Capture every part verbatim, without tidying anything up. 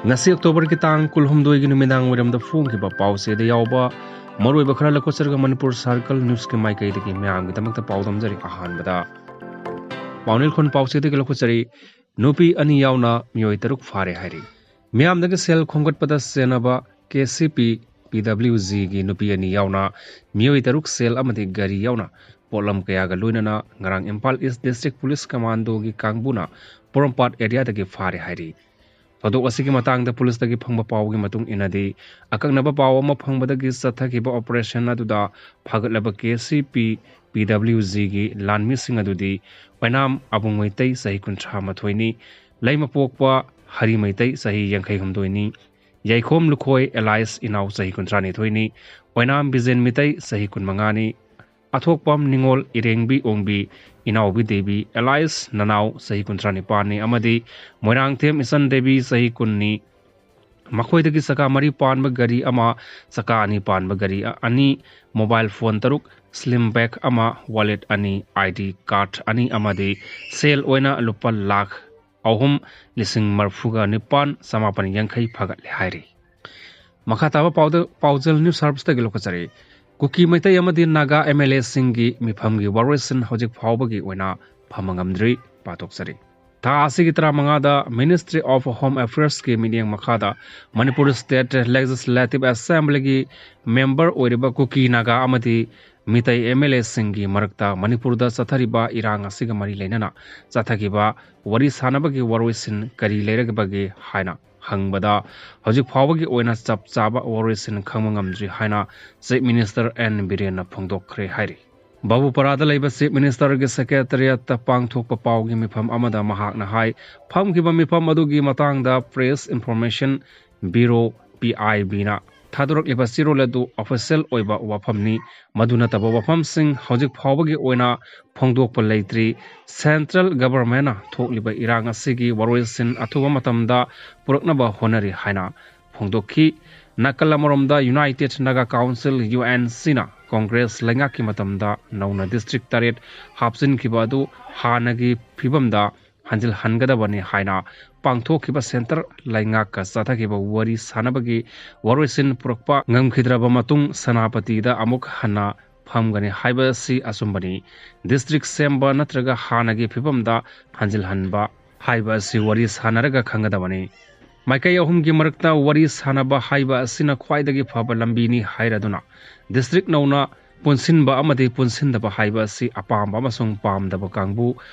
ꯉꯁꯤ ꯑꯣꯛꯇꯣꯕꯔꯒꯤ ꯇꯥꯡ ꯀꯨꯟꯍꯨꯝꯗꯣꯏꯒꯤ ꯅꯨꯃꯤꯗꯥꯡ ꯋꯥꯏꯔꯝꯗ ꯐꯣꯡꯈꯤꯕ ꯄꯥꯎꯆꯦꯗ ꯌꯥꯎꯕ ꯃꯔꯨꯑꯣꯏꯕ ꯈꯔ ꯂꯧꯈꯠꯆꯔꯒ ꯃꯅꯤꯄꯨꯔ ꯁꯥꯔꯀꯜ ꯅ꯭ꯌꯨꯁꯀꯤ ꯃꯥꯏꯀꯩꯗꯒꯤ ꯃꯌꯥꯝꯒꯤꯗꯃꯛꯇ ꯄꯥꯎꯗꯝꯖꯔꯤ꯫ ꯑꯍꯥꯟꯕꯗ ꯄꯥꯎꯅꯦꯜ ꯈꯣꯟ ꯄꯥꯎꯆꯦꯗꯒꯤ ꯂꯧꯈꯠꯆꯔꯤ꯫ ꯅꯨꯄꯤ ꯑꯅꯤ ꯌꯥꯎꯅ ꯃꯤꯑꯣꯏ ꯇꯔꯨꯛ ꯐꯥꯔꯦ ꯍꯥꯏꯔꯤ꯫ ꯃꯤꯌꯥꯝꯗꯒꯤ ꯁꯦꯜ ꯈꯣꯝꯒꯠꯄꯗ ꯁꯦꯟꯅꯕ ꯀꯦ ꯁꯤ ꯄꯤ ꯄꯤ ꯗꯕ꯭ꯂꯤꯎ ꯖꯤꯒꯤ ꯅꯨꯄꯤ ꯑꯅꯤ ꯌꯥꯎꯅ ꯃꯤꯑꯣꯏ ꯇꯔꯨꯛ ꯁꯦꯜ ꯑꯃꯗꯤ ꯒꯥꯔꯤ ꯌꯥꯎꯅ ꯄꯣꯠꯂꯝ ꯀꯌꯥꯒ ꯂꯣꯏꯅꯅ ꯉꯔꯥꯡ ꯏꯝꯐꯥꯜ ꯏꯁ ꯗꯤꯁꯇ꯭ꯔꯤꯛ ꯄꯨꯂꯤꯁ ꯀꯃꯥꯟꯗꯣꯒꯤ ꯀꯥꯡꯕꯨꯅ ꯄꯣꯔꯣꯝꯄꯥꯠ ꯑꯦꯔꯤꯌꯥꯗꯒꯤ ꯐꯥꯔꯦ ꯍꯥꯏꯔꯤ꯫ ꯊꯧꯗꯣꯛ ꯑꯁꯤꯒꯤ ꯃꯇꯥꯡꯗ ꯄꯨꯂꯤꯁꯇꯒꯤ ꯐꯪꯕ ꯄꯥꯎꯒꯤ ꯃꯇꯨꯡ ꯏꯟꯅꯗꯤ, ꯑꯀꯛꯅꯕ ꯄꯥꯎ ꯑꯃ ꯐꯪꯕꯗꯒꯤ ꯆꯠꯊꯈꯤꯕ ꯑꯣꯄꯔꯦꯁꯟ ꯑꯗꯨꯗ ꯐꯥꯒꯠꯂꯕ ꯀꯦ ꯁꯤ ꯄꯤ ꯄꯤ ꯗꯕ꯭ꯂꯤꯎ ꯖꯤꯒꯤ ꯂꯥꯟꯃꯤꯁꯤꯡ ꯑꯗꯨꯗꯤ ꯑꯣꯏꯅꯥꯝ ꯑꯕꯨꯡ ꯃꯩꯇꯩ, ꯆꯍꯤ ꯀꯨꯟꯊ꯭ꯔꯥ ꯃꯥꯊꯣꯏꯅꯤ, ꯂꯩꯃꯄꯣꯛꯄ ꯍꯔꯤ ꯃꯩꯇꯩ, ꯆꯍꯤ ꯌꯥꯡꯈꯩ ꯍꯨꯝꯗꯣꯏꯅꯤ, ꯌꯥꯏꯈꯣꯝ ꯂꯨꯈꯣꯏ ꯑꯦꯂꯥꯏꯁ, ꯏꯅꯥꯎ, ꯆꯍꯤ ꯀꯨꯟꯊ꯭ꯔꯥ ꯅꯤꯊꯣꯏꯅꯤ, ꯑꯣꯏꯅꯥꯝ ꯕꯤꯖꯦꯟ ꯃꯤꯇꯩ, ꯆꯍꯤ ꯀꯨꯟꯃꯉꯥꯅꯤ, ꯑꯊꯣꯛꯄꯝ ꯅꯤꯉꯣꯜ, ꯏꯔꯦꯡꯕꯤ ꯑꯣꯡꯕꯤ, ꯏꯅꯥꯎꯕꯤ ꯗꯦꯕꯤ ꯑꯦꯂꯥꯏꯁ, ꯅꯅꯥꯎ, ꯆꯍꯤ ꯀꯨꯟꯊ꯭ꯔꯥ ꯅꯤꯄꯥꯟꯅꯤ ꯑꯃꯗꯤ ꯃꯣꯏꯔꯥꯡꯊꯦꯝ ꯏꯆꯟ ꯗꯦꯕꯤ, ꯆꯍꯤ ꯀꯨꯟꯅꯤ, ꯃꯈꯣꯏꯗꯒꯤ ꯆꯀꯥ ꯃꯔꯤ ꯄꯥꯟꯕ ꯒꯥꯔꯤ ꯑꯃ, ꯆꯀꯥ ꯑꯅꯤ ꯄꯥꯟꯕ ꯒꯥꯔꯤ ꯑꯅꯤ, ꯃꯣꯕꯥꯏꯜ ꯐꯣꯟ ꯇꯔꯨꯛ, ꯁ꯭ꯂꯤꯝ ꯕꯦꯒ ꯑꯃ, ꯋꯥꯂꯦꯠ ꯑꯅꯤ, ꯑꯥꯏ ꯗꯤ ꯀꯥꯔꯗ ꯑꯅꯤ ꯑꯃꯗꯤ ꯁꯦꯜ ꯑꯣꯏꯅ ꯂꯨꯄꯥ ꯂꯥꯈ ꯑꯍꯨꯝ ꯂꯤꯁꯤꯡ ꯃꯔꯤꯐꯨꯒ ꯅꯤꯄꯥꯟ ꯆꯃꯥꯄꯟ ꯌꯥꯡꯈꯩ ꯐꯥꯒꯠꯂꯦ ꯍꯥꯏꯔꯤ꯫ ꯃꯈꯥ ꯇꯥꯕ ꯄꯥꯎꯗ ꯄꯥꯎꯖꯦꯜ ꯅ꯭ꯌꯨꯁ ꯁꯥꯔꯚꯤꯁꯇꯒꯤ ꯂꯧꯈꯠꯆꯔꯤ꯫ ꯀꯨꯀꯤ ꯃꯩꯇꯩ ꯑꯃꯗꯤ ꯅꯥꯒꯥ ꯑꯦꯝ ꯑꯦꯜ ꯑꯦꯁꯤꯡꯒꯤ ꯃꯤꯐꯝꯒꯤ ꯋꯥꯔꯣꯏꯁꯤꯟ ꯍꯧꯖꯤꯛ ꯐꯥꯎꯕꯒꯤ ꯑꯣꯏꯅ ꯐꯝꯕ ꯉꯝꯗ꯭ꯔꯤ꯫ ꯄꯥꯊꯣꯛꯆꯔꯤ꯫ ꯊꯥ ꯑꯁꯤꯒꯤ ꯇꯔꯥꯃꯉꯥꯗ Ministry of Home Affairsꯀꯤ ꯃꯤꯠꯌꯦꯡ ꯃꯈꯥꯗ ꯃꯅꯤꯄꯨꯔ State Legislative Assemblyꯒꯤ ꯃꯦꯝꯕꯔ ꯑꯣꯏꯔꯤꯕ ꯀꯨꯀꯤ ꯅꯥꯒꯥ ꯑꯃꯗꯤ ꯃꯤꯇꯩ ꯑꯦꯝ ꯑꯦꯜ ꯑꯦꯁꯤꯡꯒꯤ ꯃꯔꯛꯇ ꯃꯅꯤꯄꯨꯔꯗ ꯆꯠꯊꯔꯤꯕ ꯏꯔꯥꯡ ꯑꯁꯤꯒ ꯃꯔꯤ ꯂꯩꯅꯅ ꯆꯠꯊꯈꯤꯕ ꯋꯥꯔꯤ ꯁꯥꯅꯕꯒꯤ ꯋꯥꯔꯣꯏꯁꯤꯟ ꯀꯔꯤ ꯂꯩꯔꯕꯒꯦ ꯍꯥꯏꯅ ꯍꯪꯕꯗ, ꯍꯧꯖꯤꯛ ꯐꯥꯎꯕꯒꯤ ꯑꯣꯏꯅ ꯆꯞ ꯆꯥꯕ ꯋꯥꯔꯣꯏꯁꯤꯟ ꯈꯪꯕ ꯉꯝꯗ꯭ꯔꯤ ꯍꯥꯏꯅ Chief Minister ꯑꯦꯟ ꯕꯤꯔꯦꯟꯅ ꯐꯣꯡꯗꯣꯛꯈ꯭ꯔꯦ ꯍꯥꯏꯔꯤ꯫ ꯕꯥꯕꯨꯄꯥꯔꯥꯗ ꯂꯩꯕ Chief Ministerꯒꯤ Secretariatꯇ ꯄꯥꯡꯊꯣꯛꯄ ꯄꯥꯎꯒꯤ ꯃꯤꯐꯝ ꯑꯃꯗ ꯃꯍꯥꯛꯅ ꯍꯥꯏ, ꯐꯝꯈꯤꯕ ꯃꯤꯐꯝ ꯑꯗꯨꯒꯤ ꯃꯇꯥꯡꯗ Press Information Bureau, P I ꯕꯤꯅ ꯊꯥꯗꯣꯔꯛꯂꯤꯕ ꯆꯦꯔꯣꯜ ꯑꯗꯨ official ꯑꯣꯏꯕ ꯋꯥꯐꯝꯅꯤ꯫ ꯃꯗꯨ ꯅꯠꯇꯕ ꯋꯥꯐꯝꯁꯤꯡ ꯍꯧꯖꯤꯛ ꯐꯥꯎꯕꯒꯤ ꯑꯣꯏꯅ ꯐꯣꯡꯗꯣꯛꯄ ꯂꯩꯇ꯭ꯔꯤ꯫ Central Governmentꯅ ꯊꯣꯛꯂꯤꯕ ꯏꯔꯥꯡ ꯑꯁꯤꯒꯤ ꯋꯥꯔꯣꯏꯁꯤꯟ ꯑꯊꯨꯕ ꯃꯇꯝꯗ ꯄꯨꯔꯛꯅꯕ ꯍꯣꯠꯅꯔꯤ ꯍꯥꯏꯅ ꯐꯣꯡꯗꯣꯛꯈꯤ꯫ ꯅꯥꯀꯜ ꯑꯃꯔꯣꯝꯗ United Naga Council, U N ꯁꯤꯅ Congress ꯂꯩꯉꯥꯛꯀꯤ ꯃꯇꯝꯗ ꯅꯧꯅ district ꯇꯔꯦꯠ ꯍꯥꯞꯆꯤꯟꯈꯤꯕ ꯑꯗꯨ ꯍꯥꯟꯅꯒꯤ ꯐꯤꯕꯝꯗ ꯍꯟꯖꯤꯜꯍꯟꯒꯗꯕꯅꯤ ꯍꯥꯏꯅ ꯄꯥꯡꯊꯣꯛꯈꯤꯕ ꯁꯦꯟꯇꯔ ꯂꯩꯉꯥꯛꯀ ꯆꯠꯊꯈꯤꯕ ꯋꯥꯔꯤ ꯁꯥꯟꯅꯕꯒꯤ ꯋꯥꯔꯣꯏꯁꯤꯟ ꯄꯨꯔꯛꯄ ꯉꯝꯈꯤꯗ꯭ꯔꯕ ꯃꯇꯨꯡ ꯁꯦꯅꯥꯄꯇꯤꯗ ꯑꯃꯨꯛ ꯍꯟꯅ ꯐꯝꯒꯅꯤ ꯍꯥꯏꯕ ꯑꯁꯤ ꯑꯆꯨꯝꯕꯅꯤ꯫ ꯗꯤꯁꯇ꯭ꯔꯤꯛ ꯁꯦꯝꯕ ꯅꯠꯇ꯭ꯔꯒ ꯍꯥꯟꯅꯒꯤ ꯐꯤꯕꯝꯗ ꯍꯟꯖꯤꯜꯍꯟꯕ ꯍꯥꯏꯕ ꯑꯁꯤ ꯋꯥꯔꯤ ꯁꯥꯟꯅꯔꯒ ꯈꯪꯒꯗꯕꯅꯤ꯫ ꯃꯥꯏꯀꯩ ꯑꯍꯨꯝꯒꯤ ꯃꯔꯛꯇ ꯋꯥꯔꯤ ꯁꯥꯟꯅꯕ ꯍꯥꯏꯕ ꯑꯁꯤꯅ ꯈ꯭ꯋꯥꯏꯗꯒꯤ ꯐꯕ ꯂꯝꯕꯤꯅꯤ ꯍꯥꯏꯔꯗꯨꯅ ꯗꯤꯁꯇ꯭ꯔꯤꯛ ꯅꯧꯅ ꯄꯨꯟꯁꯤꯟꯕ ꯑꯃꯗꯤ ꯄꯨꯟꯁꯤꯟꯗꯕ ꯍꯥꯏꯕ ꯑꯁꯤ ꯑꯄꯥꯝꯕ ꯑꯃꯁꯨꯡ ꯄꯥꯝꯗꯕ ꯀꯥꯡꯕꯨ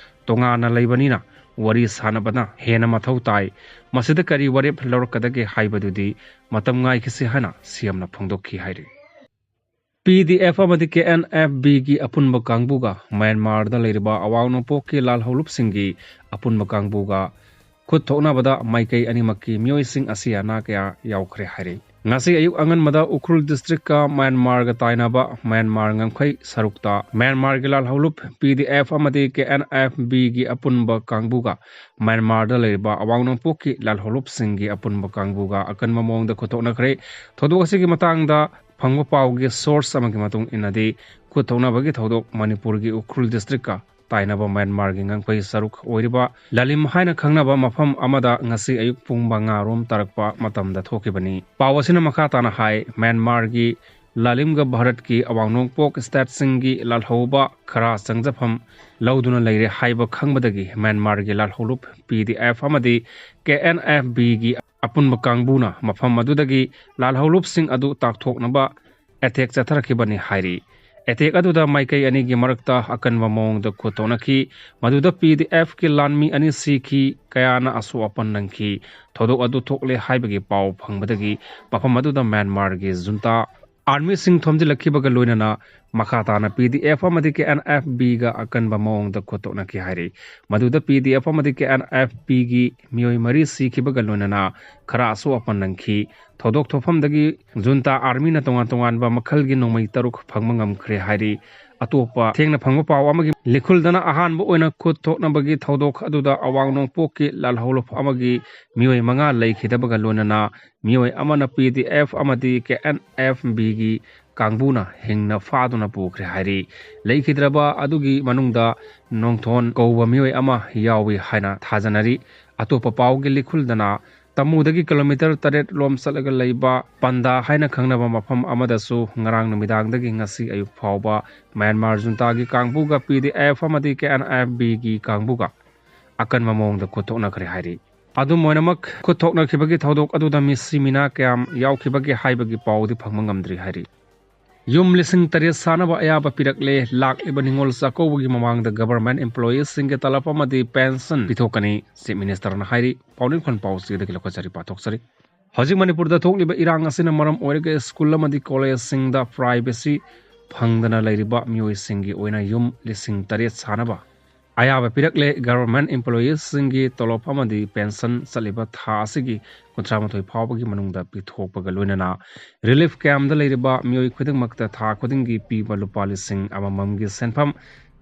ꯇꯣꯉꯥꯟꯅ ꯂꯩꯕꯅꯤꯅ ꯋꯥꯔꯤ ꯁꯥꯟꯅꯕꯅ ꯍꯦꯟꯅ ꯃꯊꯧ ꯇꯥꯏ꯫ ꯃꯁꯤꯗ ꯀꯔꯤ ꯋꯥꯔꯦꯞ ꯂꯧꯔꯛꯀꯗꯒꯦ ꯍꯥꯏꯕꯗꯨꯗꯤ ꯃꯇꯝ ꯉꯥꯏꯈꯤꯁꯤ ꯍꯥꯏꯅ ꯁꯤ ꯑꯦꯝꯅ ꯐꯣꯡꯗꯣꯛꯈꯤ ꯍꯥꯏꯔꯤ꯫ ꯄꯤ ꯗꯤ ꯑꯦꯐ ꯑꯃꯗꯤ ꯀꯦ ꯑꯦꯟ ꯑꯦꯐ ꯕꯤꯒꯤ ꯑꯄꯨꯟꯕ ꯀꯥꯡꯕꯨꯒ ꯃ꯭ꯌꯥꯟꯃꯥꯔꯗ ꯂꯩꯔꯤꯕ ꯑꯋꯥꯡ ꯅꯣꯡꯄꯣꯛꯀꯤ ꯂꯥꯜꯍꯧꯂꯨꯞꯁꯤꯡꯒꯤ ꯑꯄꯨꯟꯕ ꯀꯥꯡꯕꯨꯒ ꯈꯨꯠ ꯊꯣꯛꯅꯕꯗ ꯃꯥꯏꯀꯩ ꯑꯅꯤꯃꯛꯀꯤ ꯃꯤꯑꯣꯏꯁꯤꯡ ꯑꯁꯤ ꯑꯅꯥ ꯀꯌꯥ ꯌꯥꯎꯈ꯭ꯔꯦ ꯍꯥꯏꯔꯤ꯫ ꯉꯁꯤ ꯑꯌꯨꯛ ꯑꯉꯟꯕꯗ ꯎꯈ꯭ꯔꯨꯜ ꯗꯤꯁꯇ꯭ꯔꯤꯛꯀ ꯃ꯭ꯌꯥꯟꯃꯥꯔꯒ ꯇꯥꯏꯅꯕ ꯃ꯭ꯌꯥꯟꯃꯥꯔ ꯉꯝꯈꯩ ꯁꯔꯨꯛꯇ ꯃ꯭ꯌꯥꯟꯃꯥꯔꯒꯤ ꯂꯥꯜꯍꯧꯂꯨꯞ ꯄꯤ ꯗꯤ ꯑꯦꯐ ꯑꯃꯗꯤ ꯀꯦ ꯑꯦꯟ ꯑꯦꯐ ꯕꯤꯒꯤ ꯑꯄꯨꯟꯕ ꯀꯥꯡꯕꯨꯒ ꯃ꯭ꯌꯥꯟꯃꯥꯔꯗ ꯂꯩꯔꯤꯕ ꯑꯋꯥꯡ ꯅꯣꯡꯄꯣꯛꯀꯤ ꯂꯥꯜꯍꯧꯂꯨꯞꯁꯤꯡꯒꯤ ꯑꯄꯨꯟꯕ ꯀꯥꯡꯕꯨꯒ ꯑꯀꯟꯕ ꯃꯑꯣꯡꯗ ꯈꯨꯠꯊꯣꯛꯅꯈ꯭ꯔꯦ꯫ ꯊꯧꯗꯣꯛ ꯑꯁꯤꯒꯤ ꯃꯇꯥꯡꯗ ꯐꯪꯕ ꯄꯥꯎꯒꯤ ꯁꯣꯔꯁ ꯑꯃꯒꯤ ꯃꯇꯨꯡ ꯏꯟꯅꯗꯤ, ꯈꯨꯠ ꯊꯣꯛꯅꯕꯒꯤ ꯊꯧꯗꯣꯛ ꯃꯅꯤꯄꯨꯔꯒꯤ ꯎꯈ꯭ꯔꯨꯜ ꯗꯤꯁꯇ꯭ꯔꯤꯛꯀ ꯇꯥꯏꯅꯕ ꯃ꯭ꯌꯥꯟꯃꯥꯔꯒꯤ ꯉꯝꯈꯩ ꯁꯔꯨꯛ ꯑꯣꯏꯔꯤꯕ ꯂꯥꯂꯤꯝ ꯍꯥꯏꯅ ꯈꯪꯅꯕ ꯃꯐꯝ ꯑꯃꯗ ꯉꯁꯤ ꯑꯌꯨꯛ ꯄꯨꯡ ꯃꯉꯥ ꯔꯣꯝ ꯇꯥꯔꯛꯄ ꯃꯇꯝꯗ ꯊꯣꯛꯈꯤꯕꯅꯤ꯫ ꯄꯥꯎ ꯑꯁꯤꯅ ꯃꯈꯥ ꯇꯥꯅ ꯍꯥꯏ, ꯃ꯭ꯌꯥꯟꯃꯥꯔꯒꯤ ꯂꯥꯂꯤꯝꯒ ꯚꯥꯔꯠꯀꯤ ꯑꯋꯥꯡ ꯅꯣꯡꯄꯣꯛ ꯁ꯭ꯇꯦꯠꯁꯤꯡꯒꯤ ꯂꯥꯜꯍꯧꯕ ꯈꯔ ꯆꯪꯖꯐꯝ ꯂꯧꯗꯨꯅ ꯂꯩꯔꯦ ꯍꯥꯏꯕ ꯈꯪꯕꯗꯒꯤ ꯃ꯭ꯌꯥꯟꯃꯥꯔꯒꯤ ꯂꯥꯜꯍꯧꯂꯨꯞ ꯄꯤ ꯗꯤ ꯑꯦꯐ ꯑꯃꯗꯤ ꯀꯦ ꯑꯦꯟ ꯑꯦꯐ ꯕꯤꯒꯤ ꯑꯄꯨꯟꯕ ꯀꯥꯡꯕꯨꯅ ꯃꯐꯝ ꯑꯗꯨꯗꯒꯤ ꯂꯥꯜꯍꯧꯂꯨꯞꯁꯤꯡ ꯑꯗꯨ ꯇꯥꯛꯊꯣꯛꯅꯕ ꯑꯦꯇꯦꯛ ꯆꯠꯊꯔꯛꯈꯤꯕꯅꯤ ꯍꯥꯏꯔꯤ꯫ ꯑꯦꯇꯦꯛ ꯑꯗꯨꯗ ꯃꯥꯏꯀꯩ ꯑꯅꯤꯒꯤ ꯃꯔꯛꯇ ꯑꯀꯟꯕ ꯃꯑꯣꯡꯗ ꯈꯨꯠ ꯊꯣꯛꯅꯈꯤ꯫ ꯃꯗꯨꯗ ꯄꯤ ꯗꯤ ꯑꯦꯐꯀꯤ ꯂꯥꯟꯃꯤ ꯑꯅꯤ ꯁꯤꯈꯤ, ꯀꯌꯥꯅ ꯑꯁꯣꯛ ꯑꯄꯟ ꯅꯪꯈꯤ꯫ ꯊꯧꯗꯣꯛ ꯑꯗꯨ ꯊꯣꯛꯂꯦ ꯍꯥꯏꯕꯒꯤ ꯄꯥꯎ ꯐꯪꯕꯗꯒꯤ ꯃꯐꯝ ꯑꯗꯨꯗ ꯃ꯭ꯌꯥꯟꯃꯥꯔꯒꯤ ꯖꯨꯟꯇꯥ ꯑꯥꯔꯃꯤꯁꯤꯡ ꯊꯣꯝꯖꯤꯜꯂꯛꯈꯤꯕꯒ ꯂꯣꯏꯅꯅ ꯃꯈꯥ ꯇꯥꯅ ꯄꯤ ꯗꯤ ꯑꯦꯐ ꯑꯃꯗꯤ ꯀꯦ ꯑꯦꯟ ꯑꯦꯐ ꯕꯤꯒ ꯑꯀꯟꯕ ꯃꯑꯣꯡꯗ ꯈꯨꯠ ꯊꯣꯛꯅꯈꯤ ꯍꯥꯏꯔꯤ꯫ ꯃꯗꯨꯗ ꯄꯤ ꯗꯤ ꯑꯦꯐ ꯑꯃꯗꯤ ꯀꯦ ꯑꯦꯟ ꯑꯦꯐ ꯕꯤꯒꯤ ꯃꯤꯑꯣꯏ ꯃꯔꯤ ꯁꯤꯈꯤꯕꯒ ꯂꯣꯏꯅꯅ ꯈꯔ ꯑꯁꯣꯛ ꯑꯄꯟ ꯅꯪꯈꯤ꯫ ꯊꯧꯗꯣꯛ ꯊꯣꯛꯐꯝꯗꯒꯤ ꯖꯨꯟꯇꯥ ꯑꯥꯔꯃꯤꯅ ꯇꯣꯉꯥꯟ ꯇꯣꯉꯥꯟꯕ ꯃꯈꯜꯒꯤ ꯅꯣꯡꯃꯩ ꯇꯔꯨꯛ ꯐꯪꯕ ꯉꯝꯈ꯭ꯔꯦ ꯍꯥꯏꯔꯤ꯫ ꯑꯇꯣꯞꯄ ꯊꯦꯡꯅ ꯐꯪꯕ ꯄꯥꯎ ꯑꯃꯒꯤ ꯂꯤꯈꯨꯜꯗꯅ ꯑꯍꯥꯟꯕ ꯑꯣꯏꯅ ꯈꯨꯠ ꯊꯣꯛꯅꯕꯒꯤ ꯊꯧꯗꯣꯛ ꯑꯗꯨꯗ ꯑꯋꯥꯡ ꯅꯣꯡꯄꯣꯛꯀꯤ ꯂꯥꯜꯍꯧꯂꯨꯞ ꯑꯃꯒꯤ ꯃꯤꯑꯣꯏ ꯃꯉꯥ ꯂꯩꯈꯤꯗꯕꯒ ꯂꯣꯏꯅꯅ ꯃꯤꯑꯣꯏ ꯑꯃꯅ ꯄꯤ ꯗꯤ ꯑꯦꯐ ꯑꯃꯗꯤ ꯀꯦ ꯑꯦꯟ ꯑꯦꯐ ꯕꯤꯒꯤ ꯀꯥꯡꯕꯨꯅ ꯍꯤꯡꯅ ꯐꯥꯗꯨꯅ ꯄꯨꯈ꯭ꯔꯦ ꯍꯥꯏꯔꯤ꯫ ꯂꯩꯈꯤꯗ꯭ꯔꯕ ꯑꯗꯨꯒꯤ ꯃꯅꯨꯡꯗ ꯅꯣꯡꯊꯣꯟ ꯀꯧꯕ ꯃꯤꯑꯣꯏ ꯑꯃ ꯌꯥꯎꯏ ꯍꯥꯏꯅ ꯊꯥꯖꯅꯔꯤ꯫ ꯑꯇꯣꯞꯄ ꯄꯥꯎꯒꯤ ꯂꯤꯈꯨꯜꯗꯅ ꯇꯃꯨꯗꯒꯤ ꯀꯤꯂꯣꯃꯤꯇꯔ ꯇꯔꯦꯠ ꯂꯣꯝ ꯆꯠꯂꯒ ꯂꯩꯕ ꯄꯟꯗꯥ ꯍꯥꯏꯅ ꯈꯪꯅꯕ ꯃꯐꯝ ꯑꯃꯗꯁꯨ ꯉꯔꯥꯡ ꯅꯨꯃꯤꯗꯥꯡꯗꯒꯤ ꯉꯁꯤ ꯑꯌꯨꯛ ꯐꯥꯎꯕ ꯃ꯭ꯌꯥꯟꯃꯥꯔ ꯖꯨꯟꯇꯥꯒꯤ ꯀꯥꯡꯕꯨꯒ P D F ꯑꯃꯗꯤ K N F B ꯒꯤ ꯀꯥꯡꯕꯨꯒ ꯑꯀꯟꯕ ꯃꯑꯣꯡꯗ ꯈꯨꯠ ꯊꯣꯛꯅꯈ꯭ꯔꯦ ꯍꯥꯏꯔꯤ꯫ ꯑꯗꯨꯝ ꯑꯣꯏꯅꯃꯛ, ꯈꯨꯠ ꯊꯣꯛꯅꯈꯤꯕꯒꯤ ꯊꯧꯗꯣꯛ ꯑꯗꯨꯗ ꯃꯤꯁꯤ ꯃꯤꯅꯥ ꯀꯌꯥꯝ ꯌꯥꯎꯈꯤꯕꯒꯦ ꯍꯥꯏꯕꯒꯤ ꯄꯥꯎꯗꯤ ꯐꯪꯕ ꯉꯝꯗ꯭ꯔꯤ ꯍꯥꯏꯔꯤ꯫ ꯌꯨꯝ ꯂꯤꯁꯤꯡ ꯇꯔꯦꯠ ꯁꯥꯅꯕ ꯑꯌꯥꯕ ꯄꯤꯔꯛꯂꯦ꯫ ꯂꯥꯛꯂꯤꯕ ꯅꯤꯉꯣꯜ ꯆꯥꯛꯀꯧꯕꯒꯤ ꯃꯃꯥꯡꯗ government employeeꯁꯤꯡꯒꯤ ꯇꯂꯕ ꯑꯃꯗꯤ pension ꯄꯤꯊꯣꯛꯀꯅꯤ, Chief Ministerꯅ ꯍꯥꯏꯔꯤ꯫ ꯄꯥꯎꯅꯤꯡꯈꯣꯜ ꯄꯥꯎꯆꯦꯗꯒꯤ ꯂꯧꯈꯠꯆꯔꯤ, ꯄꯥꯊꯣꯛꯆꯔꯤ꯫ ꯍꯧꯖꯤꯛ ꯃꯅꯤꯄꯨꯔꯗ ꯊꯣꯛꯂꯤꯕ ꯏꯔꯥꯡ ꯑꯁꯤꯅ ꯃꯔꯝ ꯑꯣꯏꯔꯒ ꯁ꯭ꯀꯨꯜ ꯑꯃꯗꯤ ꯀꯣꯂꯦꯖꯁꯤꯡꯗ privacy ꯐꯪꯗꯅ ꯂꯩꯔꯤꯕ ꯃꯤꯑꯣꯏꯁꯤꯡꯒꯤ ꯑꯣꯏꯅ ꯌꯨꯝ ꯂꯤꯁꯤꯡ ꯇꯔꯦꯠ ꯁꯥꯅꯕ ꯑꯌꯥꯕ ꯄꯤꯔꯛꯂꯦ꯫ Government employeeꯁꯤꯡꯒꯤ ꯇꯣꯂꯣꯞ ꯑꯃꯗꯤ pension ꯆꯠꯂꯤꯕ ꯊꯥ ꯑꯁꯤꯒꯤ ꯀꯨꯟꯊ꯭ꯔꯥ ꯃꯥꯊꯣꯏ ꯐꯥꯎꯕꯒꯤ ꯃꯅꯨꯡꯗ ꯄꯤꯊꯣꯛꯄꯒ ꯂꯣꯏꯅꯅ relief campꯗ ꯂꯩꯔꯤꯕ ꯃꯤꯑꯣꯏ ꯈꯨꯗꯤꯡꯃꯛꯇ ꯊꯥ ꯈꯨꯗꯤꯡꯒꯤ ꯄꯤꯕ ꯂꯨꯄꯥ ꯂꯤꯁꯤꯡ ꯑꯃꯃꯝꯒꯤ ꯁꯦꯟꯐꯝ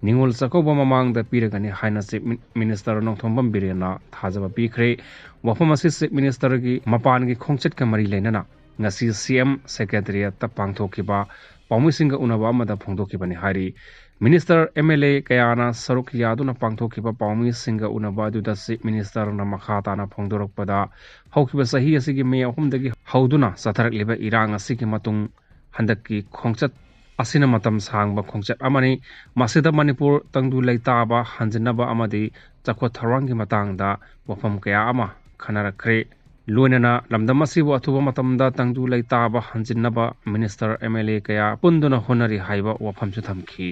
ꯅꯤꯉꯣꯜ ꯆꯥꯛꯀꯧꯕ ꯃꯃꯥꯡꯗ ꯄꯤꯔꯒꯅꯤ ꯍꯥꯏꯅ Chief Min-, Minister ꯅꯣꯡꯊꯣꯝꯕꯝ ꯕꯤꯔꯦꯟꯅ ꯊꯥꯖꯕ ꯄꯤꯈ꯭ꯔꯦ꯫ ꯋꯥꯐꯝ ꯑꯁꯤ Chief Ministerꯒꯤ ꯃꯄꯥꯟꯒꯤ ꯈꯣꯡꯆꯠꯀ ꯃꯔꯤ ꯂꯩꯅꯅ ꯉꯁꯤ C M Secretariatꯇ ꯄꯥꯡꯊꯣꯛꯈꯤꯕ ꯄꯥꯎꯃꯤꯁꯤꯡꯒ ꯎꯅꯕ ꯑꯃꯗ ꯐꯣꯡꯗꯣꯛꯈꯤꯕꯅꯤ ꯍꯥꯏꯔꯤ꯫ Minister, M L A ꯀꯌꯥꯅ ꯁꯔꯨꯛ ꯌꯥꯗꯨꯅ ꯄꯥꯡꯊꯣꯛꯈꯤꯕ ꯄꯥꯎꯃꯤꯁꯤꯡꯒ ꯎꯅꯕ ꯑꯗꯨꯗ Chief Ministerꯅ ꯃꯈꯥ ꯇꯥꯅ ꯐꯣꯡꯗꯣꯔꯛꯄꯗ, ꯍꯧꯈꯤꯕ ꯆꯍꯤ ꯑꯁꯤꯒꯤ May ꯑꯍꯨꯝꯗꯒꯤ ꯍꯧꯗꯨꯅ ꯆꯠꯊꯔꯛꯂꯤꯕ ꯏꯔꯥꯡ ꯑꯁꯤꯒꯤ ꯃꯇꯨꯡ ꯍꯟꯗꯛꯀꯤ ꯈꯣꯡꯆꯠ ꯑꯁꯤꯅ ꯃꯇꯝ ꯁꯥꯡꯕ ꯈꯣꯡꯆꯠ ꯑꯃꯅꯤ꯫ ꯃꯁꯤꯗ ꯃꯅꯤꯄꯨꯔ ꯇꯪꯗꯨ ꯂꯩꯇꯥꯕ ꯍꯟꯖꯤꯟꯅꯕ ꯑꯃꯗꯤ ꯆꯥꯎꯈꯠ ꯊꯧꯔꯥꯡꯒꯤ ꯃꯇꯥꯡꯗ ꯋꯥꯐꯝ ꯀꯌꯥ ꯑꯃ ꯈꯟꯅꯔꯛꯈ꯭ꯔꯦ꯫ ꯂꯣꯏꯅꯅ ꯂꯝꯗꯝ ꯑꯁꯤꯕꯨ ꯑꯊꯨꯕ ꯃꯇꯝꯗ ꯇꯪꯗꯨ ꯂꯩꯇꯥꯕ ꯍꯟꯖꯤꯟꯅꯕ Minister, M L A ꯀꯌꯥ ꯄꯨꯟꯗꯨꯅ ꯍꯣꯠꯅꯔꯤ ꯍꯥꯏꯕ ꯋꯥꯐꯝꯁꯨ ꯊꯝꯈꯤ꯫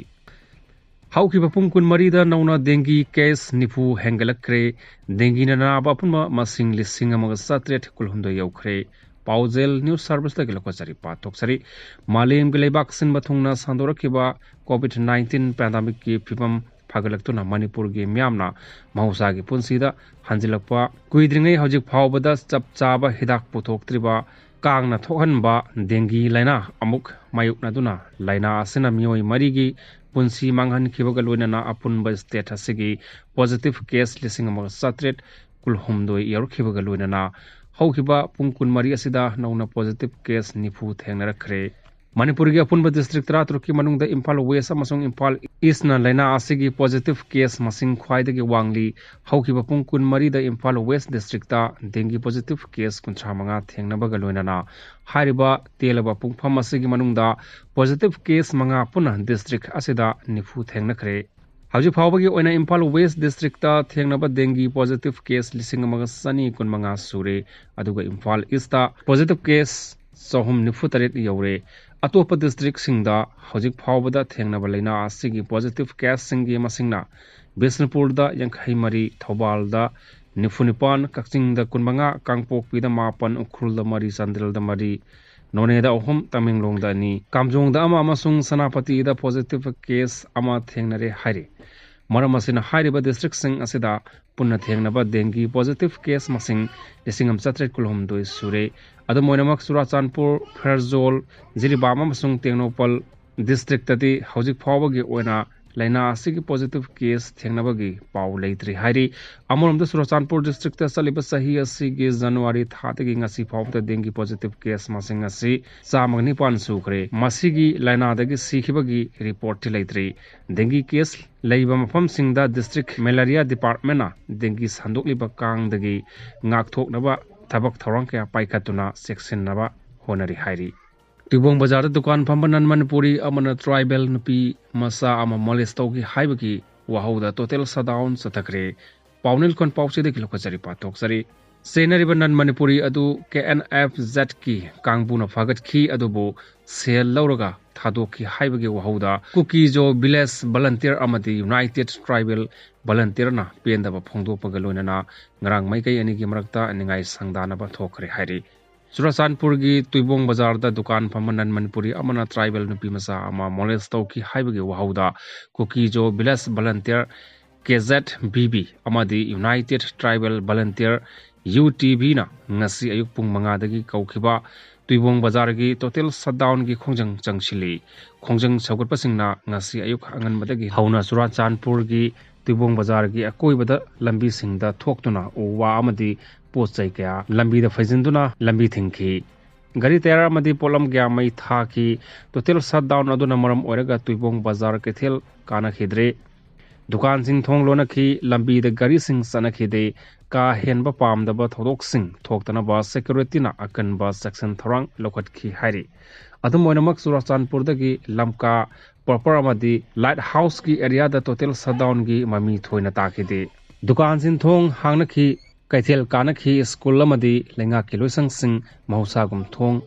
ꯍꯧꯈꯤꯕ ꯄꯨꯡ ꯀꯨꯟꯃꯔꯤꯗ ꯅꯧꯅ dengue case ꯅꯤꯐꯨ ꯍꯦꯟꯒꯠꯂꯛꯈ꯭ꯔꯦ꯫ Dengueꯅ ꯅꯥꯕ ꯑꯄꯨꯟꯕ ꯃꯁꯤꯡ ꯂꯤꯁꯤꯡ ꯑꯃꯒ ꯆꯥꯇ꯭ꯔꯦꯠ ꯀꯨꯟꯍꯨꯝꯗꯣꯏ ꯌꯧꯈ꯭ꯔꯦ꯫ ꯄꯥꯎꯖꯦꯜ News Serviceꯇꯒꯤ ꯂꯧꯈꯠꯆꯔꯤ, ꯄꯥꯊꯣꯛꯆꯔꯤ꯫ ꯃꯥꯂꯦꯝꯒꯤ ꯂꯩꯕꯥꯛ ꯁꯤꯟꯕ ꯊꯨꯡꯅ ꯁꯟꯗꯣꯔꯛꯈꯤꯕ COVID nineteen pandemicꯀꯤ ꯐꯤꯕꯝ ꯐꯒꯠꯂꯛꯇꯨꯅ ꯃꯅꯤꯄꯨꯔꯒꯤ ꯃꯤꯌꯥꯝꯅ ꯃꯍꯧꯁꯥꯒꯤ ꯄꯨꯟꯁꯤꯗ ꯍꯟꯖꯤꯜꯂꯛꯄ ꯀꯨꯏꯗ꯭ꯔꯤꯉꯩ ꯍꯧꯖꯤꯛ ꯐꯥꯎꯕꯗ ꯆꯞ ꯆꯥꯕ ꯍꯤꯗꯥꯛ ꯄꯨꯊꯣꯛꯇ꯭ꯔꯤꯕ ꯀꯥꯡꯅ ꯊꯣꯛꯍꯟꯕ dengue ꯂꯥꯏꯅꯥ ꯑꯃꯨꯛ ꯃꯥꯌꯣꯛꯅꯗꯨꯅ ꯂꯥꯏꯅꯥ ꯑꯁꯤꯅ ꯃꯤꯑꯣꯏ ꯃꯔꯤꯒꯤ ꯄꯨꯟꯁꯤ ꯃꯥꯡꯍꯟꯈꯤꯕꯒ ꯂꯣꯏꯅꯅ ꯑꯄꯨꯟꯕ state ꯑꯁꯤꯒꯤ positive case ꯂꯤꯁꯤꯡ ꯑꯃꯒ ꯆꯥꯇ꯭ꯔꯦꯠ ꯀꯨꯟꯍꯨꯝꯗꯣꯏ ꯌꯧꯔꯛꯈꯤꯕꯒ ꯂꯣꯏꯅꯅ ꯍꯧꯈꯤꯕ ꯄꯨꯡ ꯀꯨꯟꯃꯔꯤ ꯑꯁꯤꯗ ꯅꯧꯅ positive case ꯅꯤꯐꯨ ꯊꯦꯡꯅꯔꯛꯈ꯭ꯔꯦ꯫ ꯃꯅꯤꯄꯨꯔꯒꯤ ꯑꯄꯨꯟꯕ district ꯇꯔꯥꯇꯔꯨꯛꯀꯤ ꯃꯅꯨꯡꯗ ꯏꯝꯐꯥꯜ West ꯑꯃꯁꯨꯡ ꯏꯝꯐꯥꯜ Eastꯅ ꯂꯥꯏꯅꯥ ꯑꯁꯤꯒꯤ positive case ꯃꯁꯤꯡ ꯈ꯭ꯋꯥꯏꯗꯒꯤ ꯋꯥꯡꯂꯤ꯫ ꯍꯧꯈꯤꯕ ꯄꯨꯡ ꯀꯨꯟꯃꯔꯤꯗ Imphal West districtꯇ dengue positive case ꯀꯨꯟꯊ꯭ꯔꯥ ꯃꯉꯥ ꯊꯦꯡꯅꯕꯒ ꯂꯣꯏꯅꯅ ꯍꯥꯏꯔꯤꯕ ꯇꯦꯜꯂꯕ ꯄꯨꯡꯐꯝ ꯑꯁꯤꯒꯤ ꯃꯅꯨꯡꯗ positive case ꯃꯉꯥ ꯄꯨꯟꯅ district ꯑꯁꯤꯗ ꯅꯤꯐꯨ ꯊꯦꯡꯅꯈ꯭ꯔꯦ꯫ ꯍꯧꯖꯤꯛ ꯐꯥꯎꯕꯒꯤ ꯑꯣꯏꯅ ꯏꯝꯐꯥꯜ West districtꯇ ꯊꯦꯡꯅꯕ dengue positive case ꯂꯤꯁꯤꯡ ꯑꯃꯒ ꯆꯅꯤ ꯀꯨꯟꯃꯉꯥ ꯁꯨꯔꯦ, ꯑꯗꯨꯒ ꯏꯝꯐꯥꯜ Eastꯇ positive case ꯆꯍꯨꯝ ꯅꯤꯐꯨ ꯇꯔꯦꯠ ꯌꯧꯔꯦ꯫ ꯑꯇꯣꯞꯄ districtꯁꯤꯡꯗ ꯍꯧꯖꯤꯛ ꯐꯥꯎꯕꯗ ꯊꯦꯡꯅꯕ ꯂꯥꯏꯅꯥ ꯑꯁꯤꯒꯤ positive caseꯁꯤꯡꯒꯤ ꯃꯁꯤꯡꯅ ꯕꯤꯁꯅꯨꯄꯨꯔꯗ ꯌꯥꯡꯈꯩ ꯃꯔꯤ, ꯊꯧꯕꯥꯜꯗ ꯅꯤꯐꯨ ꯅꯤꯄꯥꯟ, ꯀꯛꯆꯤꯡꯗ ꯀꯨꯟꯃꯉꯥ, ꯀꯥꯡꯄꯣꯛꯄꯤꯗ ꯃꯥꯄꯟ, ꯎꯈ꯭ꯔꯨꯜꯗ ꯃꯔꯤ, ꯆꯥꯟꯗꯦꯜꯗ ꯃꯔꯤ, ꯅꯣꯅꯦꯗ ꯑꯍꯨꯝ, ꯇꯃꯦꯡꯂꯣꯡꯗ ꯑꯅꯤ, ꯀꯥꯝꯖꯣꯡꯗ ꯑꯃ ꯑꯃꯁꯨꯡ ꯁꯦꯅꯥꯄꯇꯤꯗ positive case ꯑꯃ ꯊꯦꯡꯅꯔꯦ ꯍꯥꯏꯔꯤ꯫ ꯃꯔꯝ ꯑꯁꯤꯅ ꯍꯥꯏꯔꯤꯕ districtꯁꯤꯡ ꯑꯁꯤꯗ ꯄꯨꯟꯅ ꯊꯦꯡꯅꯕ dengue positive case ꯃꯁꯤꯡ ꯂꯤꯁꯤꯡ ꯑꯃ ꯆꯥꯇ꯭ꯔꯦꯠ ꯀꯨꯟꯍꯨꯝꯗꯣꯏ ꯁꯨꯔꯦ꯫ ꯑꯗꯨꯝ ꯑꯣꯏꯅꯃꯛ ꯆꯨꯔꯥꯆꯥꯟꯄꯨꯔ, ꯐꯦꯔꯖꯣꯜ, ꯖꯤꯔꯤꯕꯥꯝ ꯑꯃꯁꯨꯡ ꯇꯦꯡꯅꯧꯄꯜ districtꯇꯗꯤ ꯍꯧꯖꯤꯛ ꯐꯥꯎꯕꯒꯤ ꯑꯣꯏꯅ ꯂꯥꯏꯅꯥ ꯑꯁꯤꯒꯤ positive case ꯊꯦꯡꯅꯕꯒꯤ ꯄꯥꯎ ꯂꯩꯇ꯭ꯔꯤ ꯍꯥꯏꯔꯤ꯫ ꯑꯃꯔꯣꯝꯗ ꯆꯨꯔꯥꯆꯥꯟꯄꯨꯔ districtꯇ ꯆꯠꯂꯤꯕ ꯆꯍꯤ ꯑꯁꯤꯒꯤ ꯖꯅꯋꯥꯔꯤ ꯊꯥꯗꯒꯤ ꯉꯁꯤ ꯐꯥꯎꯕꯗ dengue positive case ꯃꯁꯤꯡ ꯑꯁꯤ ꯆꯥꯝꯃꯒ ꯅꯤꯄꯥꯟ ꯁꯨꯈ꯭ꯔꯦ꯫ ꯃꯁꯤꯒꯤ ꯂꯥꯏꯅꯥꯗꯒꯤ ꯁꯤꯈꯤꯕꯒꯤ reportꯇꯤ ꯂꯩꯇ꯭ꯔꯤ꯫ Dengue case ꯂꯩꯕ ꯃꯐꯝꯁꯤꯡꯗ district malaria departmentꯅ dengue ꯁꯟꯗꯣꯛꯂꯤꯕ ꯀꯥꯡꯗꯒꯤ ꯉꯥꯛꯊꯣꯛꯅꯕ ꯊꯕꯛ ꯊꯧꯔꯥꯡ ꯀꯌꯥ ꯄꯥꯏꯈꯠꯇꯨꯅ ꯆꯦꯛꯁꯤꯟꯅꯕ ꯍꯣꯠꯅꯔꯤ ꯍꯥꯏꯔꯤ꯫ ꯇꯨꯏꯕꯣꯡ ꯕꯖꯥꯔꯗ ꯗꯨꯀꯥꯟ ꯐꯝꯕ non Manipuri ꯑꯃꯅ tribal ꯅꯨꯄꯤ ꯃꯆꯥ ꯑꯃ molest ꯇꯧꯈꯤ ꯍꯥꯏꯕꯒꯤ ꯋꯥꯍꯧꯗ total shutdown ꯆꯠꯊꯈ꯭ꯔꯦ꯫ ꯄꯥꯎꯅꯦꯜ ꯈꯣꯟ ꯄꯥꯎꯆꯦꯗꯒꯤ ꯂꯧꯈꯠꯆꯔꯤ, ꯄꯥꯊꯣꯛꯆꯔꯤ꯫ ꯆꯦꯟꯅꯔꯤꯕ non Manipuri ꯑꯗꯨ K N F Zꯀꯤ ꯀꯥꯡꯕꯨꯅ ꯐꯥꯒꯠꯈꯤ, ꯑꯗꯨꯕꯨ ꯁꯦꯜ ꯂꯧꯔꯒ ꯊꯥꯗꯣꯛꯈꯤ ꯍꯥꯏꯕꯒꯤ ꯋꯥꯍꯧꯗ ꯀꯨꯀꯤꯖꯣ village volunteer ꯑꯃꯗꯤ United Tribal Volunteerꯅ ꯄꯦꯟꯗꯕ ꯐꯣꯡꯗꯣꯛꯄꯒ ꯂꯣꯏꯅꯅ ꯉꯔꯥꯡ ꯃꯥꯏꯀꯩ ꯑꯅꯤꯒꯤ ꯃꯔꯛꯇ ꯅꯤꯡꯉꯥꯏ ꯁꯪꯗꯥꯅꯕ ꯊꯣꯛꯈ꯭ꯔꯦ ꯍꯥꯏꯔꯤ꯫ ꯆꯨꯔꯥꯆꯥꯟꯄꯨꯔꯒꯤ ꯇꯨꯏꯕꯣꯡ ꯕꯖꯥꯔꯗ ꯗꯨꯀꯥꯟ ꯐꯝꯕ non Manipuri ꯑꯃꯅ tribal ꯅꯨꯄꯤ ꯃꯆꯥ ꯑꯃ molest ꯇꯧꯈꯤ ꯍꯥꯏꯕꯒꯤ ꯋꯥꯍꯧꯗ ꯀꯨꯀꯤꯖꯣ village volunteer K Z V B ꯑꯃꯗꯤ United Tribal Volunteer U T Vꯅ ꯉꯁꯤ ꯑꯌꯨꯛ ꯄꯨꯡ ꯃꯉꯥꯗꯒꯤ ꯀꯧꯈꯤꯕ ꯇꯨꯏꯕꯣꯡ ꯕꯖꯥꯔꯒꯤ total shutdownꯒꯤ ꯈꯣꯡꯖꯪ ꯆꯪꯁꯤꯜꯂꯤ꯫ ꯈꯣꯡꯖꯪ ꯁꯧꯒꯠꯄꯁꯤꯡꯅ ꯉꯁꯤ ꯑꯌꯨꯛ ꯑꯉꯟꯕꯗꯒꯤ ꯍꯧꯅ ꯆꯨꯔꯥꯆꯥꯟꯄꯨꯔꯒꯤ ꯇꯨꯏꯕꯣꯡ ꯕꯖꯥꯔꯒꯤ ꯑꯀꯣꯏꯕꯗ ꯂꯝꯕꯤꯁꯤꯡꯗ ꯊꯣꯛꯇꯨꯅ ꯎ ꯋꯥ ꯑꯃꯗꯤ ꯄꯣꯠ ꯆꯩ ꯀꯌꯥ ꯂꯝꯕꯤꯗ ꯐꯩꯖꯤꯟꯗꯨꯅ ꯂꯝꯕꯤ ꯊꯤꯡꯈꯤ꯫ ꯒꯥꯔꯤ ꯇꯌꯥꯔ ꯑꯃꯗꯤ ꯄꯣꯠꯂꯝ ꯀꯌꯥ ꯃꯩ ꯊꯥꯈꯤ꯫ Total shutdown ꯑꯗꯨꯅ ꯃꯔꯝ ꯑꯣꯏꯔꯒ ꯇꯨꯏꯕꯣꯡ ꯕꯖꯥꯔ ꯀꯩꯊꯦꯜ ꯀꯥꯅꯈꯤꯗ꯭ꯔꯦ꯫ ꯗꯨꯀꯥꯟꯁꯤꯡ ꯊꯣꯡ ꯂꯣꯟꯅꯈꯤ, ꯂꯝꯕꯤꯗ ꯒꯥꯔꯤꯁꯤꯡ ꯆꯠꯅꯈꯤꯗꯦ꯫ ꯀꯥ ꯍꯦꯟꯕ ꯄꯥꯝꯗꯕ ꯊꯧꯗꯣꯛꯁꯤꯡ ꯊꯣꯛꯇꯅꯕ securityꯅ ꯑꯀꯟꯕ ꯆꯦꯛꯁꯤꯟ ꯊꯧꯔꯥꯡ ꯂꯧꯈꯠꯈꯤ ꯍꯥꯏꯔꯤ꯫ ꯑꯗꯨꯝ ꯑꯣꯏꯅꯃꯛ, ꯆꯨꯔꯥꯆꯥꯟꯄꯨꯔꯗꯒꯤ ꯂꯝꯀꯥ proper ꯑꯃꯗꯤ Light Houseꯀꯤ areaꯗ total shutdownꯒꯤ ꯃꯃꯤ ꯊꯣꯏꯅ ꯇꯥꯈꯤꯗꯦ꯫ ꯗꯨꯀꯥꯟꯁꯤꯡ ꯊꯣꯡ ꯍꯥꯡꯅꯈꯤ, ꯀꯩꯊꯦꯜ ꯀꯥꯅꯈꯤ, ꯁ꯭ꯀꯨꯜ ꯑꯃꯗꯤ ꯂꯩꯉꯥꯛꯀꯤ ꯂꯣꯏꯁꯪꯁꯤꯡ ꯃꯍꯧꯁꯥꯒꯨꯝ ꯊꯣꯡ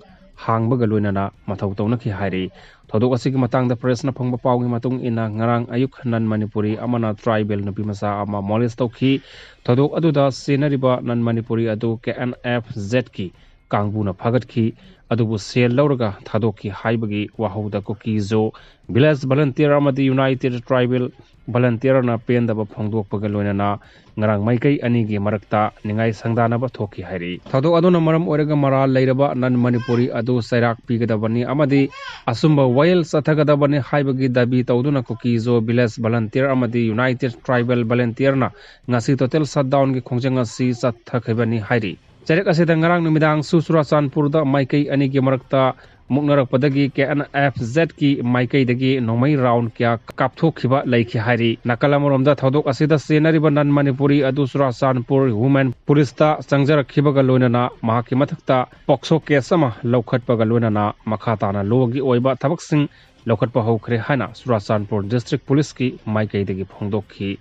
ꯍꯥꯡꯕꯒ ꯂꯣꯏꯅꯅ ꯃꯊꯧ ꯇꯧꯅꯈꯤ ꯍꯥꯏꯔꯤ꯫ ꯊꯧꯗꯣꯛ ꯑꯁꯤꯒꯤ ꯃꯇꯥꯡꯗ pressꯅ ꯐꯪꯕ ꯄꯥꯎꯒꯤ ꯃꯇꯨꯡ ꯏꯟꯅ, ꯉꯔꯥꯡ ꯑꯌꯨꯛ non Manipuri ꯑꯃꯅ tribal ꯅꯨꯄꯤ ꯃꯆꯥ ꯑꯃ molest ꯇꯧꯈꯤ꯫ ꯊꯧꯗꯣꯛ ꯑꯗꯨꯗ ꯆꯦꯟꯅꯔꯤꯕ non Manipuri ꯑꯗꯨ KNFZꯀꯤ ꯀꯥꯡꯕꯨꯅ ꯐꯥꯒꯠꯈꯤ, ꯑꯗꯨꯕꯨ ꯁꯦꯜ ꯂꯧꯔꯒ ꯊꯥꯗꯣꯛꯈꯤ ꯍꯥꯏꯕꯒꯤ ꯋꯥꯍꯧꯗ ꯀꯨꯀꯤ-ꯖꯣ village volunteer ꯑꯃꯗꯤ United Tribal Volunteerꯅ ꯄꯦꯟꯗꯕ ꯐꯣꯡꯗꯣꯛꯄꯒ ꯂꯣꯏꯅꯅ ꯉꯔꯥꯡ ꯃꯥꯏꯀꯩ ꯑꯅꯤꯒꯤ ꯃꯔꯛꯇ ꯅꯤꯡꯉꯥꯏ ꯁꯪꯗꯥꯅꯕ ꯊꯣꯛꯈꯤ ꯍꯥꯏꯔꯤ꯫ ꯊꯧꯗꯣꯛ ꯑꯗꯨꯅ ꯃꯔꯝ ꯑꯣꯏꯔꯒ ꯃꯔꯥꯜ ꯂꯩꯔꯕ non Manipuri ꯑꯗꯨ ꯆꯩꯔꯥꯛ ꯄꯤꯒꯗꯕꯅꯤ ꯑꯃꯗꯤ ꯑꯆꯨꯝꯕ ꯋꯥꯌꯦꯜ ꯆꯠꯊꯒꯗꯕꯅꯤ ꯍꯥꯏꯕꯒꯤ ꯗꯥꯕꯤ ꯇꯧꯗꯨꯅ ꯀꯨꯀꯤ-ꯖꯣ village volunteer ꯑꯃꯗꯤ United Tribal Volunteerꯅ ꯉꯁꯤ total shutdownꯒꯤ ꯈꯣꯡꯖꯪ ꯑꯁꯤ ꯆꯠꯊꯈꯤꯕꯅꯤ ꯍꯥꯏꯔꯤ꯫ ꯆꯩꯔꯛ ꯑꯁꯤꯗ ꯉꯔꯥꯡ ꯅꯨꯃꯤꯗꯥꯡꯁꯨ ꯆꯨꯔꯥꯆꯥꯟꯄꯨꯔꯗ ꯃꯥꯏꯀꯩ ꯑꯅꯤꯒꯤ ꯃꯔꯛꯇ ꯃꯨꯛꯅꯔꯛꯄꯗꯒꯤ KNFZꯀꯤ ꯃꯥꯏꯀꯩꯗꯒꯤ ꯅꯣꯡꯃꯩ round ꯀꯌꯥ ꯀꯥꯞꯊꯣꯛꯈꯤꯕ ꯂꯩꯈꯤ ꯍꯥꯏꯔꯤ꯫ ꯅꯥꯀꯜ ꯑꯃꯔꯣꯝꯗ, ꯊꯧꯗꯣꯛ ꯑꯁꯤꯗ ꯆꯦꯟꯅꯔꯤꯕ non Manipuri ꯑꯗꯨ ꯆꯨꯔꯥꯆꯥꯟꯄꯨꯔ Women Policeꯇ ꯆꯪꯖꯔꯛꯈꯤꯕꯒ ꯂꯣꯏꯅꯅ ꯃꯍꯥꯛꯀꯤ ꯃꯊꯛꯇ POCSO case ꯑꯃ ꯂꯧꯈꯠꯄꯒ ꯂꯣꯏꯅꯅ ꯃꯈꯥ ꯇꯥꯅ lawꯒꯤ ꯑꯣꯏꯕ ꯊꯕꯛꯁꯤꯡ ꯂꯧꯈꯠꯄ ꯍꯧꯈ꯭ꯔꯦ ꯍꯥꯏꯅ ꯆꯨꯔꯥꯆꯥꯟꯄꯨꯔ District Policeꯀꯤ ꯃꯥꯏꯀꯩꯗꯒꯤ ꯐꯣꯡꯗꯣꯛꯈꯤ꯫